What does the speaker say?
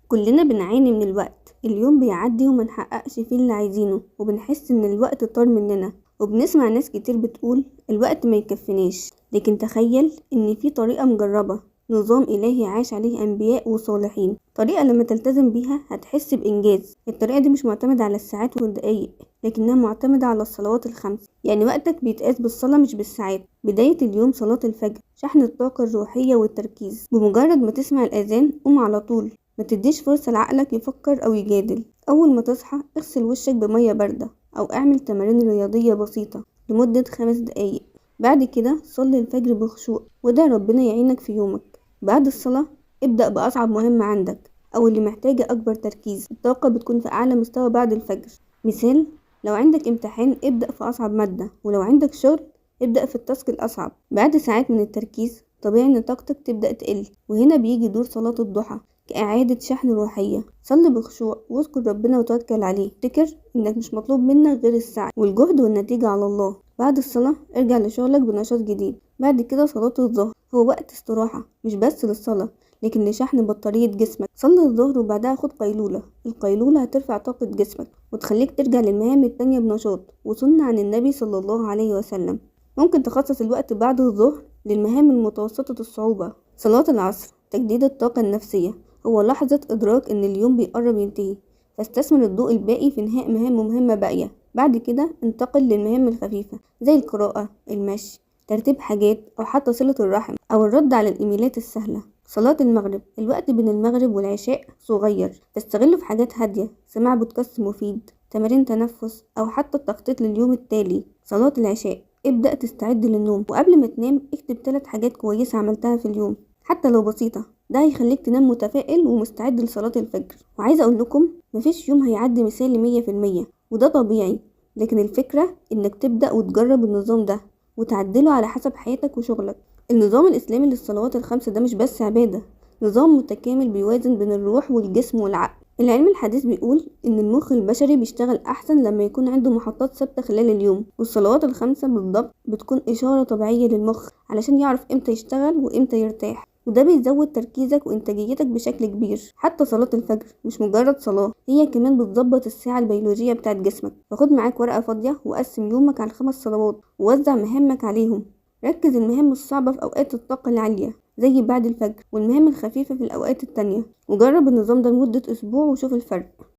كلنا بنعاني من الوقت، اليوم بيعدي وما نحققش فيه اللي عايزينه، وبنحس ان الوقت طار مننا، وبنسمع ناس كتير بتقول الوقت ما يكفيناش. لكن تخيل ان في طريقة مجربة، نظام إلهي عاش عليه أنبياء وصالحين، طريقة لما تلتزم بيها هتحس بإنجاز. الطريقة دي مش معتمدة على الساعات والدقايق، لكنها معتمدة على الصلوات الخمس. يعني وقتك بيتقاس بالصلاة مش بالساعات. بداية اليوم صلاة الفجر، شحن الطاقة الروحية والتركيز. بمجرد ما تسمع الأذان قوم على طول، ما تديش فرصة لعقلك يفكر أو يجادل. أول ما تصحى اغسل وشك بمية باردة أو اعمل تمارين رياضية بسيطة لمدة 5 دقايق. بعد كده صلي الفجر بخشوع وادعي ربنا يعينك في يومك. بعد الصلاة ابدأ بأصعب مهمة عندك أو اللي محتاجة أكبر تركيز. الطاقة بتكون في أعلى مستوى بعد الفجر. مثال، لو عندك امتحان ابدأ في أصعب مادة، ولو عندك شغل ابدأ في ال task الأصعب. بعد ساعات من التركيز طبيعي إن طاقتك تبدأ تقل، وهنا بيجي دور صلاة الضحى كإعادة شحن روحية. صلي بخشوع واذكر ربنا وتوكل عليه. افتكر إنك مش مطلوب منك غير السعي والجهد والنتيجة على الله. بعد الصلاة ارجع لشغلك بنشاط جديد. بعد كده صلاة الظهر هو وقت استراحة، مش بس للصلاة لكن لشحن بطارية جسمك. صلي الظهر وبعدها خد قيلولة. القيلولة هترفع طاقة جسمك وتخليك ترجع للمهام التانية بنشاط، وسنة عن النبي صلى الله عليه وسلم. ممكن تخصص الوقت بعد الظهر للمهام المتوسطة الصعوبة. صلاة العصر تجديد الطاقة النفسية، هو لحظة إدراك إن اليوم بيقرب ينتهي، فاستثمر الضوء الباقي في إنهاء مهام مهمة باقية. بعد كده انتقل للمهام الخفيفة زي القراءة، المشي، ترتيب حاجات، أو حتى صلة الرحم أو الرد على الإيميلات السهلة. صلاة المغرب، الوقت بين المغرب والعشاء صغير، فاستغله في حاجات هادية، سماع بودكاست مفيد، تمارين تنفس، أو حتى التخطيط لليوم التالي. صلاة العشاء ابدأ تستعد للنوم، وقبل ما تنام اكتب 3 حاجات كويسة عملتها في اليوم حتى لو بسيطة. ده هيخليك تنام متفائل ومستعد لصلاة الفجر. وعايزة أقول لكم مفيش يوم هيعدي مثالي 100%، وده طبيعي، لكن الفكرة إنك تبدأ وتجرب النظام ده وتعدله على حسب حياتك وشغلك. النظام الإسلامي للصلوات الخمسة ده مش بس عبادة، نظام متكامل بيوازن بين الروح والجسم والعقل. العلم الحديث بيقول إن المخ البشري بيشتغل أحسن لما يكون عنده محطات ثابتة خلال اليوم، والصلوات الخمسة بالضبط بتكون إشارة طبيعية للمخ علشان يعرف إمتى يشتغل وإمتى يرتاح، وده بيزود تركيزك وإنتاجيتك بشكل كبير. حتى صلاة الفجر مش مجرد صلاة، هي كمان بتظبط الساعة البيولوجية بتاعت جسمك. فخد معاك ورقة فاضية وقسم يومك على 5 صلوات ووزع مهامك عليهم. ركز المهام الصعبة في أوقات الطاقة العالية زي بعد الفجر، والمهام الخفيفة في الأوقات التانية. وجرب النظام ده لمدة أسبوع وشوف الفرق.